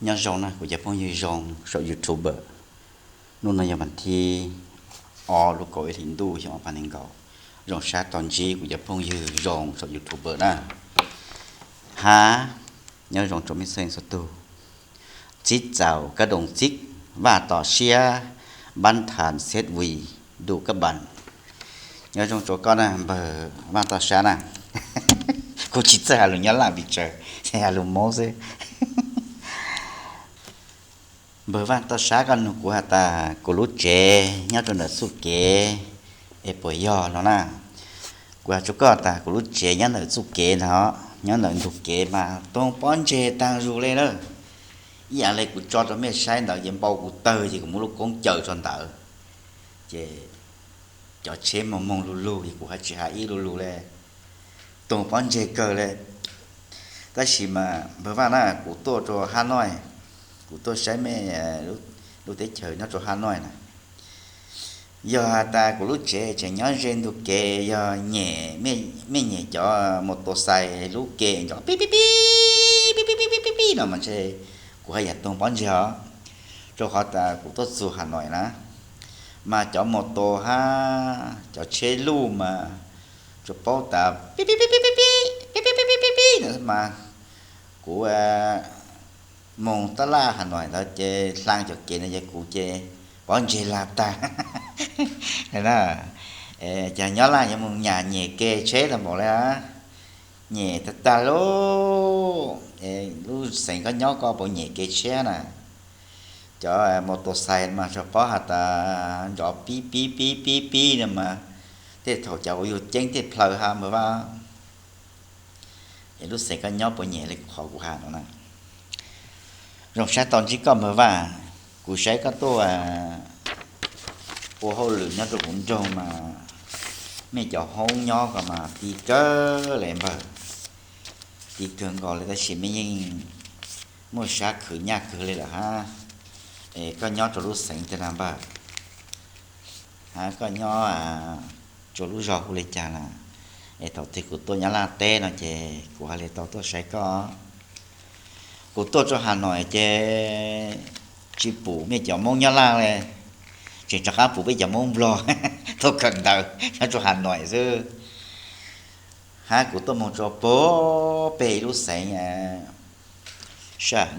Nyob zoo na kuv cov phooj ywg zoo saum YouTube. Hnub no yog vas thib ob lub kaum ib hlis ntuj xyoo ob phav nees nkaum. Zoo sab tau ntsib kuv cov phooj ywg zoo saum YouTube na. Hab, nyob zoo rau mej txhua leej txhua tug. Txib txaus kab doos txib, vaj tos siab, npab thas xeb vis, du kab npas. Nyob zoo rau koj na npawg Vaj Toj Sab na. Kuv tsis txawj has lus Nyab Laj pes tsawg, has lus Moob xwb. Npawg Vaj Toj Sab, koj nug kuv has tas kuv lub tsev nyob rau ntawm txuj kev es puas yog no na? Kuv has rua koj tas kuv lub tsev nyob ntawm txuj kev ntag, nyob ntawm ntug kev mas toog pob ntseg taag zug le na. Ib yam le kuv tso rau mej saib ntawd ces npau kuv tawg ces kuv muab lub koob caws rau ntawd, ces cov tsheb moog moog lug lug es kuv hab tsis has ib lu lug le, toog pob ntseg kawg le. Tab sis mas npawg Vaj na, kuv tuaj rau Hab Noij, kuv tuaj saib mej lub teb chaws nyob rau Hab Noij na. Yog has tas kuv lub tsev tseem nyob ze ntug kev, yog nyem, mej nyem cov mus tus xais lub ke nco pib pib pib pib pib pib pib pib no mas ntshe kuv haj yam toog pob ntseg os, rau qhov tas kuv tuaj txug Has Nois na, mas cov mus tus hab cov tsheb luj mas tsuas paub tas pib pib pib pib pib pib pib pib pib pib pib pib no mas kuv mus tab laj Has Nois ntawd ces hla cov kev no ces kuv ces pob ntseg lag tag. Ces Nyob Laj yuav mus nyam nyem ke tsheb tau npaum le, nyem tag tag lauj. Lub xeev koj nyob koj puas nyem kev tsheb na? Cov mus tus xais mas tsuas paub has tas nrov pib pib pib pib pib no mas tej thaum cov uas yug ceeb tej plhaw hab npawg Vaj. Es lub xeev koj nyob puas nyem li qhov kuv has no na? Zoo sab tau ntsib koj npawg Vaj. Kuv saib koj tuaj ua hauj lwm nyob rau kuv nroog mas mej cov hoob nyob ko mas ti kawg le npawg, ti kawg nkaus le tab sis mej yeej muaj sab khwv nyaj kawg le lawm hab. Es koj nyob rau lub xeev twg na npawg? Hab koj nyob rau lub zog hu li cas na? Es thaum twg kuv tuaj Nyab Laj teb no ces kuv haj li tau tuaj saib koj. Kuv tuaj rau Has Nois ces tsis pum mej cov Moob Nyab Laj le, tseem rov qab pum peb cov Moob Nplog tuaj kawm ntawv nyob rau Has Nois xwb. Hab kuv tuaj moog rau puag peg ib lub xeev,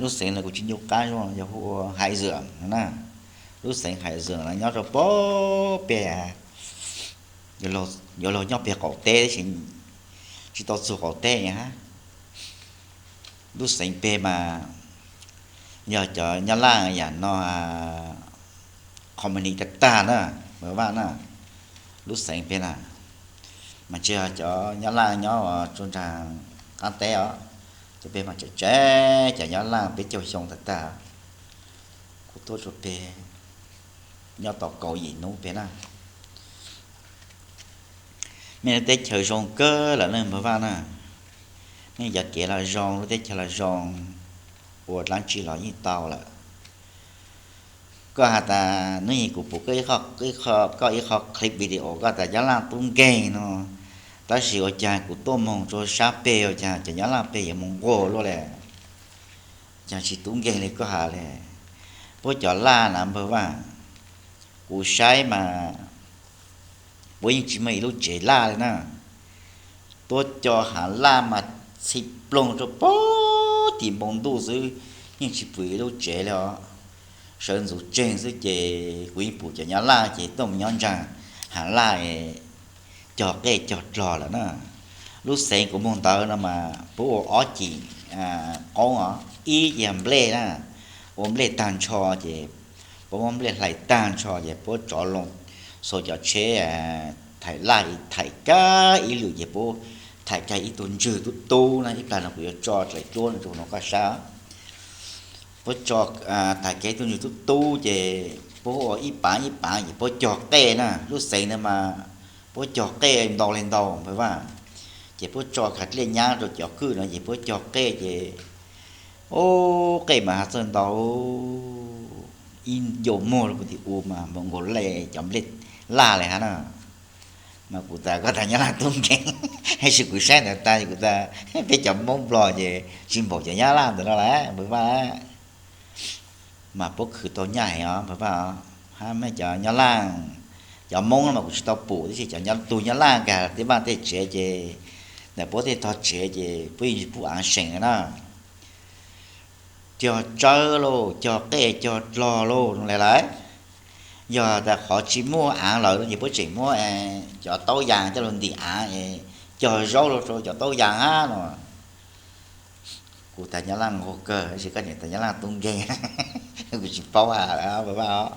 lub xeev no kuv tsis nco qab zoo, yog hu ua Hais Zwm no na. Lub xeev Hais Zwm no nyob rau puag peg, yuav luag nyob peg qaum teb tab sis tsis tau txug qaum teb hab. Lub xeev peg mas yog cov Nyab Laj yam no company tag tag na, npawg Vaj na. Lub xeev peg na mas tsis yog cov Nyab Laj nyob rau nraag qaab teb os. Cov peg mas tseem tseem cov Nyab Laj peb caug xyoo tag tag. Kuv tuaj rau peg nyob tau kaum yim hnub peg na. Mej lub teb chaws zoo kawg lawm ne npawg Vaj na. Mej cov kev los zoo, lub teb chaws los zoo, ua dlaab tsi los yeej tau lawm. Koj has tas nub yig kuv pum koj ib qho clip video koj tas Nyab Laj tub nkeeg no, tab sis ua caag kuv tuaj moog rua sab peg ua caag cov Nyab Laj peg yuav moog nquag luaj le, caag tsis tub nkeeg li koj has le. Puab cov Laj na npawg Vaj, kuv saib mas puab yeej tsis muaj ib lub tsev Laj li na. Tuab co has Laj mas txhim ploog rua puag tim npoo ntuj xwb, yeej tsis pum ib lub tsev li os. Sawv ntxuv tseeg xwb ces kuv yeej pum cov Nyab Laj ces tuaj mus nyob ntsaag has Laj cog qej cog dlog lawm na. Lub xeev kuv moog ntawd no mas puab ua ob cim qoob os, ib yog nplej na, ua nplej taag nrho ces puab muab nplej hlais taag nrho ces puab tsov loo xuas cov tsheb thaim laj thaim kag ib lwm ces puab thaim kag ib tug ntswg tub tub na, ib plag no kuv yuav tso dlaim duab no rua koj saib. Puab tso, thaim kag ib tug ntswg tub tub ces puab ua ib paav ib paav ces puab cog qej na. Lub xeev ntawd mas puab cog qej ntau li ntau npawg Vaj, ces puab tso kag dlej nyab rua cov kwj no ces puab cog qej ces, ub, qej mas has txawj ntau, ib ncau muag rua puag tim u mas npaum nkaus le cov nplej laj li hab na. Mas kuv tas koj tas Nyab Laj tub nkeeg, tab sis kuv saib ntawd tas kuv tas peb cov Moob Nplog ces tsis npaum cov Nyab Laj ntawd no lawm npawg Vaj. Mas puab khwv tau nyaj heev os npawg Vaaj os. Hab mej cov Nyab Laaj, cov Moob mas kuv tsis tau pum, tab sis cov Nyab, tug Nyab Laaj kag tej vaaj tej tsev ces, ntawm puab tej tog tsev ces puab yeej tsis pub aav seem na. Cog tsawb lauj, cog qej cog dlog lauj le lawm. Yog tas qhov tsis muaj aav lawm no ces puab tseem muab cov taub yaa coj lug ntim aav, cog zaub rau cov taub yaa hab no. Kuv tas Nyab Laaj nqua kawg, tab sis koj niam tas Nyab Laaj tub nkeeg, kuv tsis paub hab npawg Vaaj os.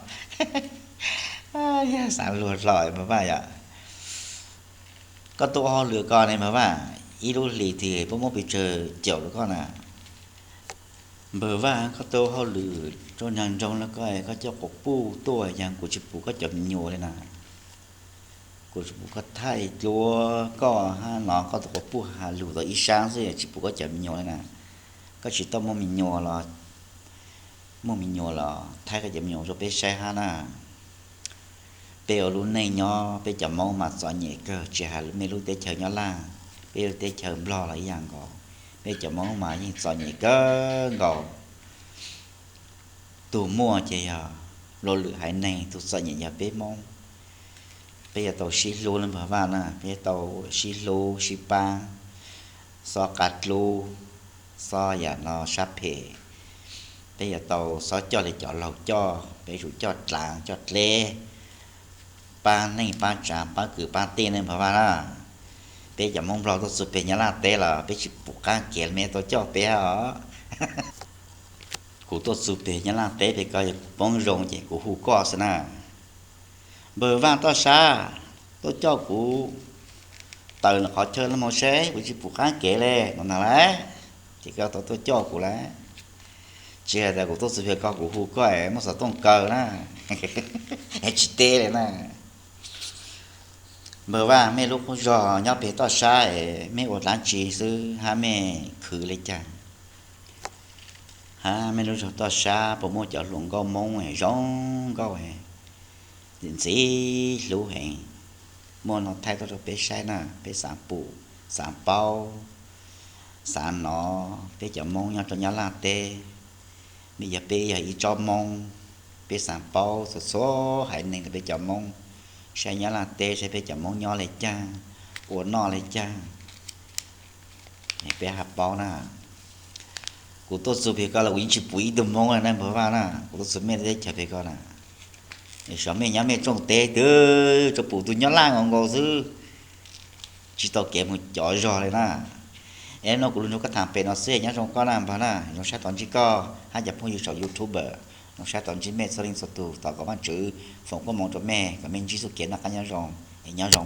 Yog xaav luag hlo npawg Vaaj yom. Koj tuaj ua hauj lwm ko ne npawg Vaaj, ib lub hlis twg puab muab pes tsawg caum rau koj na? Npawg Vaaj, koj tuaj ua hauj lwm rau nraag nroog no koj, koj coj quas puj tuaj, yog kuv tsis pum koj cov me nyuam le na. Kuv tsis pum koj thaij dluab koj hab no, koj tus quas puj has lug tau ib sab xwb tsis pum koj cov me nyuam le na. Koj tsis tau muaj me nyuam los, muaj me nyuam los thaij koj cov me nyuam rau peb saib hab na. Peb ua lub neej nyob peb cov Moob mas txom nyem kawg, tsis has mej lub teb chaws Nyab Laaj, peb lub teb chaws Nplog los ib yaam nkaus. Peb cov Moob mas yeej txom nyem kawg nkaus. Tug muaj ces yog luag lwm haiv neeg, tug txom nyem yog peb Moob. Peb yuav tau sib hlub nawb npawg Vaaj na, peb yuav tau sib hlub sib paab, xob qab dlub, xob yaam no sab phem. Peb yuav tau xob coj li cov laug coj, peb tsum coj dlaav coj dleb, paab neej paab tsaav paab kwv paab tij nawb npawg Vaaj na. Peb cov Moob Nplog tuaj txug peg Nyab Laaj teb los peb tsis pum qaab kev mej tau coj peb hab os. Kuv tuaj txug peg Nyab Laaj teb peg ko yog kuv poob zoo ces kuv hu koj xwb na. Npawg Vaaj Toj Sab, tuaj coj kuv tawm qhov chaw no mus seb, kuv tsis pum qaab kev le no na lawm. Ces koj tau tuaj coj kuv lawm. Tsis has tas kuv tuaj txug peg ko kuv hu koj es muaj xov tooj kaw na, tsis teb le na. Npawg Vaaj, mej lub qub zog nyob peg Toj Sab es mej ua dlaab tsi xwb hab mej khwv le caag? Hab mej lub zog Toj Sab puas muaj cov hluas nkauj Moob zoo nkauj ntxim hlub heev? Muaj no thaij tuaj rau peb saib na, peb xaav pum, xaav paub, xaav nov peb cov Moob nyob rau Nyab Laaj teb. Mej yog peb yog ib tsob Moob, peb xaav paub txhua txhua haiv neeg rau peb cov Moob, saib Nyab Laaj teb saib peb cov Moob nyob le caag, ua noj le caag. Peb hab paub na. Kuv tuaj txug peg ko los kuv yeej tsis pum ib tug Moob le na npawg Vaaj na, kuv tuaj txug mej teb chaws peg ko na. Xyov mej nyob mej rooj teb twg, tsuas pum tug Nyab Laaj nkaus nkaus xwb, tsis tau kev mus cov zog le na. Es no kuv lug nrug koj thaam pem no xwb, nyob zoo koj na npawg na, zoo sab tom ntsib koj hab cov phooj ywg saum YouTube, zoo sab tom ntsib mej txhua leej txhua tug, thov kom Vaajtswv foom koob moov rau mej kom mej ntsib txuj kev noj qab nyob zoo, es nyob zoo